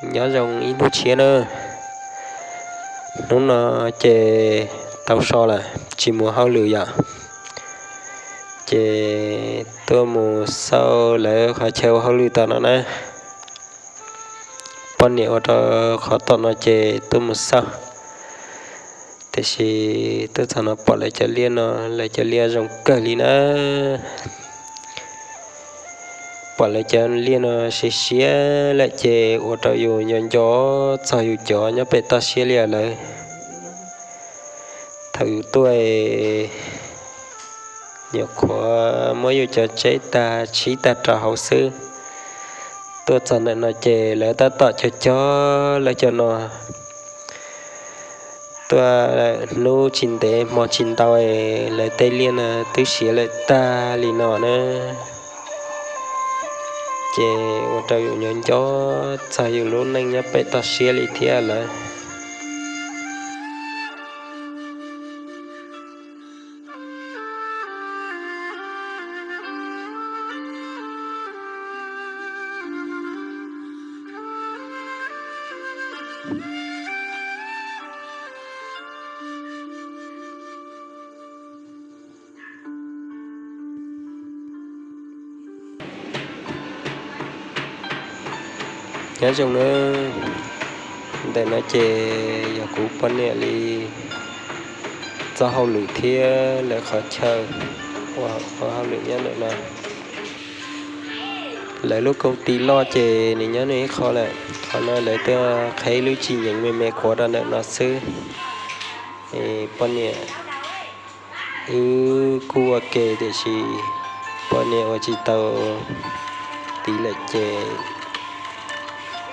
Nyob zoo ib hnub tshiab na. Hnub no ces tau so lawm, tsis mus hauj lwm yom. Ces tuaj mus xauj lawv qhov chaw ua hauj lwm tom no na. Poj niam ua rau qhov tom no ces tuaj mus xauj. Tiam sis tuaj txog no pom lawv cov liaj no, lawv cov liaj zoo kawg li na. Pom lawv cov liaj no siav siav lawm ces ua rau yus nco nco txog yus cov nyob pem toj siab li lawm. Thaum yus tuaj, nyuam qhuav muab yus cov tseb tag tsib tag rau hauv xwb. Tuaj txog ntawm no ces lawv tab tom cog cog lawv cov no. Tuaj hnub tsis ntev hmo tsis ntau, lawv tej liaj no twb siav lawm tag li no na. Ces ua rau yus nco nco txog yus lub neej nyob pem toj siab li thiab lawm. Nyob zoo na, ntawm no ces yog kuv poj niam li txoj hauj lwm thiab lawv qhov chaw ua hauj lwm nyob ntawm no. Lawv lub koom ti loj ces nws nyob nws ib qho lawm, qhov no lawv tuaj qheb lub tsis nyeem me me quav rau ntawm no xwb. Poj niam wb kuj ua ke tiam sis poj niam ua tsis tau tid lawm ces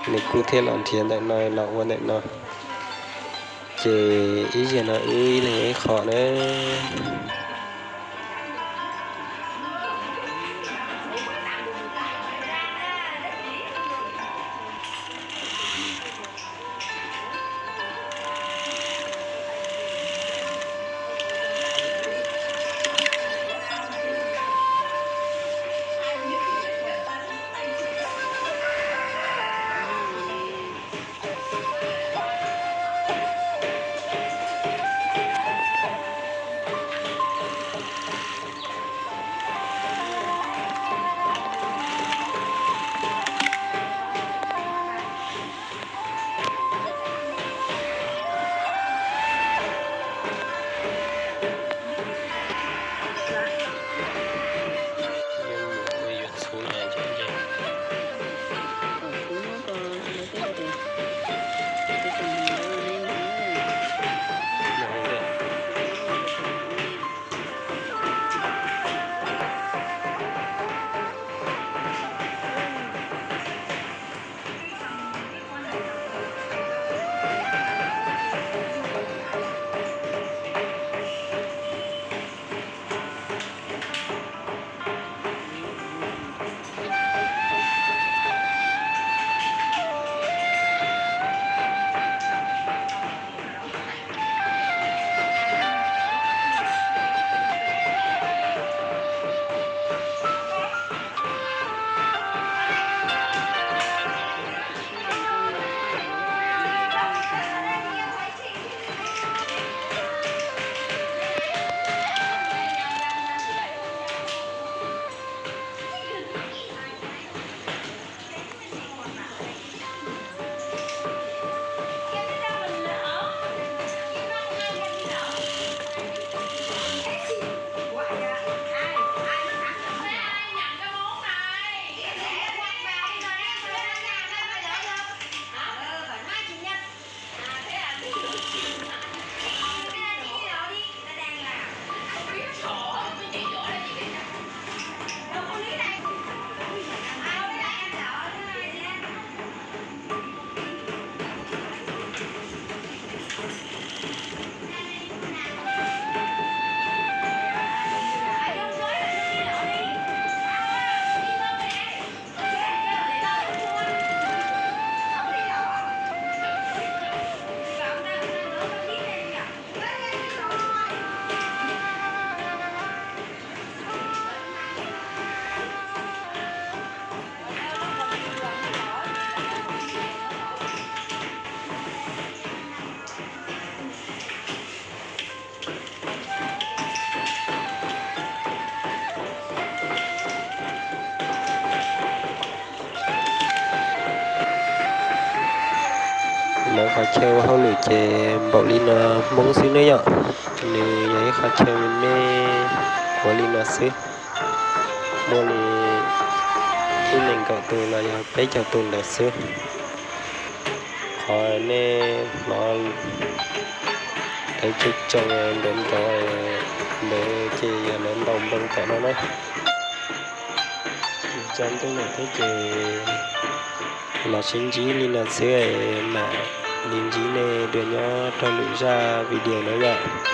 nws kuj thiaj los nrhiav ntawm no los ua ntawm no. Ces ib zaug no wb ib leeg ib qho na. Lawv qhov chaw ua hauj lwm ces npaum li no hmoob xwb nawb yom. Nws yog ib qhov chaw me me ua li no xwb, muaj li ib nees nkaum tus los yog peb caug tus ntawd xwb. Qhov nej hnov lawv tsoo tsoo ntawd nrov ntawd ces yog lawv ntaus npoo tom no na. Tsa ntuj lawm thiab ces los sib ntsib li no xwb, mam li ntsib nej dua nyob rau lwm zaj video na yom.